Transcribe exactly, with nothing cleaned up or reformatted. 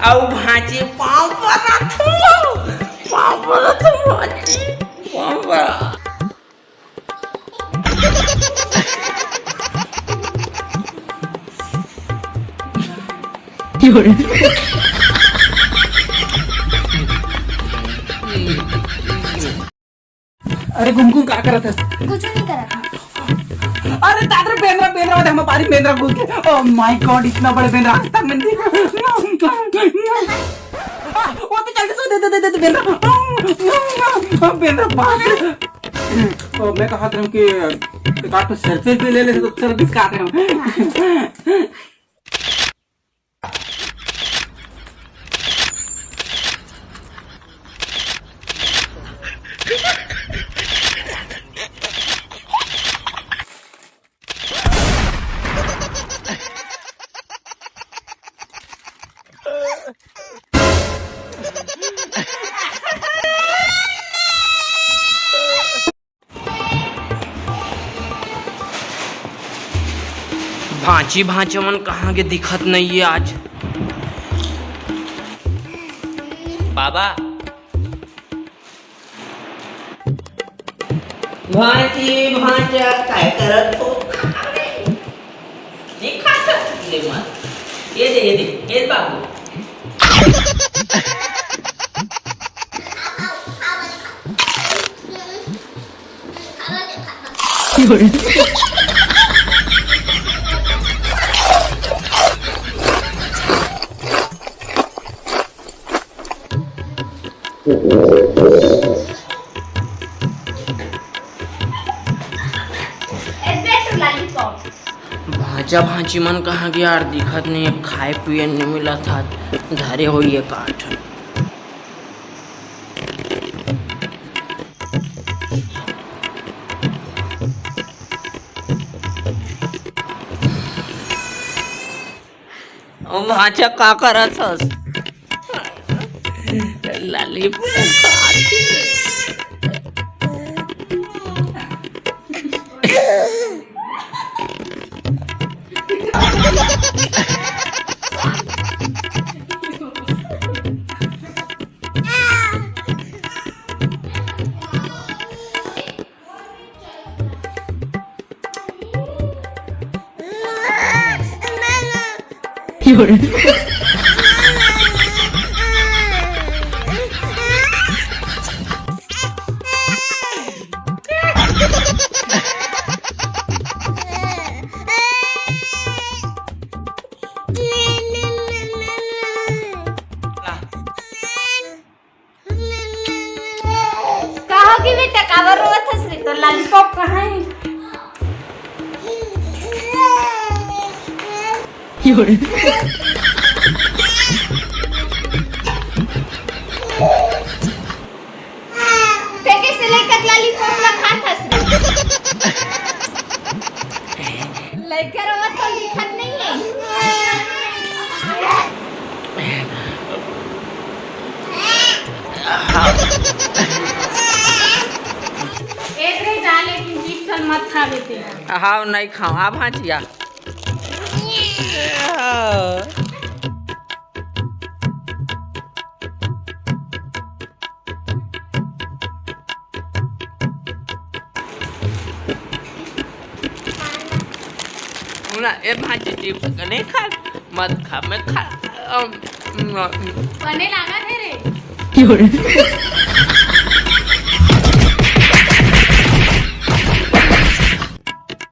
अउ भांची पाँव परत हूँ, पाँव परत हूँ भांची, पाँव परत। अरे गुनगुन, का करत हस? कुछ नहीं करत। अरे दादा रे, बेंदरा, बेंदरा, ओदे हमर बारी बेंदरा घुस गे। Oh my God, इतना बड़े बेंदरा आज तक मैं नहीं देखा। आ, वो तो जल्दी से दे, दे, दे, दे, बेंदरा। आ, बेंदरा, बाप रे। तो मैं कहत रहूं कि काट तो selfie भी ले ले, तो चल, बिस्काट रहे हूँ। भांची भांचा मन कहाँ गे, दिखत नइये आज। बाबा, भांची भांचा काय करत हो? नहीं खा सकत ले मत। ये दे, ये दे, ये दे बाबू। भांचा भांची मन कहाँ गे यार, दिखत नहीं, खाए पिए नहीं मिलत हाथ, धरे होइए काठ। ओ भांचा, का करत हस? लॉलीपॉप खात हे। का होगे बेटा, काबर रोवत हस रे? तोर लॉलीपॉप कहाँ हे? ते कइसे लइका के लॉलीपॉप ला खात हस रे? लइका रोवत तो दिखत नहीं हे। एक रे जा, लेकिन चिप्स मत खा बेटे। हाव, नहीं खाओ। आ भांचिया। ना, ए भांची चिप्स नहीं खा, मत खा, मैं खा। अम, अम, बने लागत हे रे।